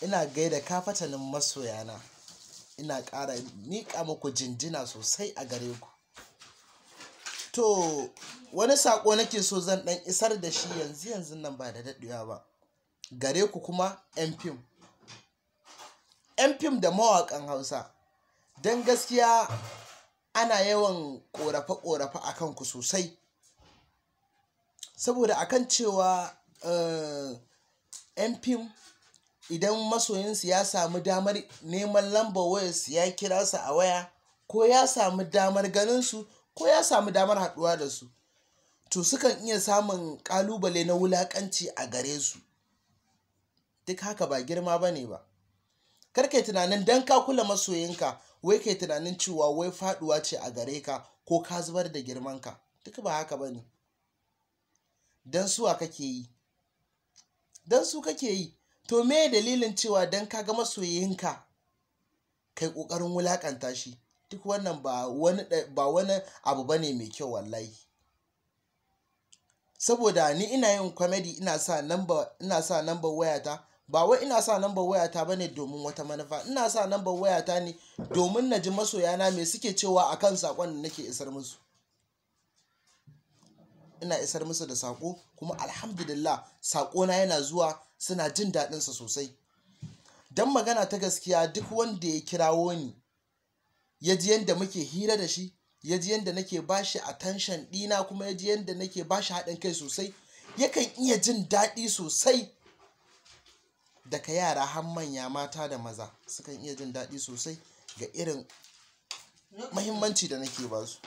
Ina gaida kafatanin masoyana. Ina ƙara miƙa muku jinjina sosai a gare ku. To wani saƙo nake so zan ɗan isar da shi yanzu yanzun nan ba da daɗewa ba. Gare ku kuma 'yan fim. 'Yan fim da mawaƙan Hausa. Don gaskiya ana yawan ƙorafe-ƙorafe a kanku sosai. Saboda a kan cewa, 'yan fim idan masoyinsu ya sami damar neman lambar wayarsu ya kira su a waya ko ya sami damar ganinsu ko ya sami damar haɗuwa da su, to sukan iya samun ƙalubale na wulaƙanci a gare su. Duk haka ba girma bane ba. Kar kai tunanin dan ka kula masoyinka wai kai tunanin cewa wai faɗuwa ce a gare ka ko ka zubar da girmanka. Duk ba haka bane. Dan suwa kake yi? Dan su kake yi. To me dalilin cewa dan ka ga masoyinka kai ƙoƙarin wulaƙanta shi? Duk wannan ba wani abu bane mai kyau wallahi. Saboda ni ina yin comedy, ina sa number wayata. Ba wai ina sa number wayata bane domin wata manufa. Ina sa number wayata ne domin na ji masoyana me suke cewa a kan saƙon da nake isar musu. Ina isar musu da saƙo kuma alhamdulillah saƙona yana zuwa, suna jin daɗinsa sosai. Don magana ta gaskiya, duk wanda ya kirawo ni, ya ji yanda muke hira da shi, ya ji yanda nake ba shi attention ɗina, kuma ya ji yanda nake ba shi haɗin kai sosai, yakan iya jin daɗi sosai. Daga yara har manya, mata da maza, sukan iya jin daɗi sosai ga irin muhimmanci da nake ba su.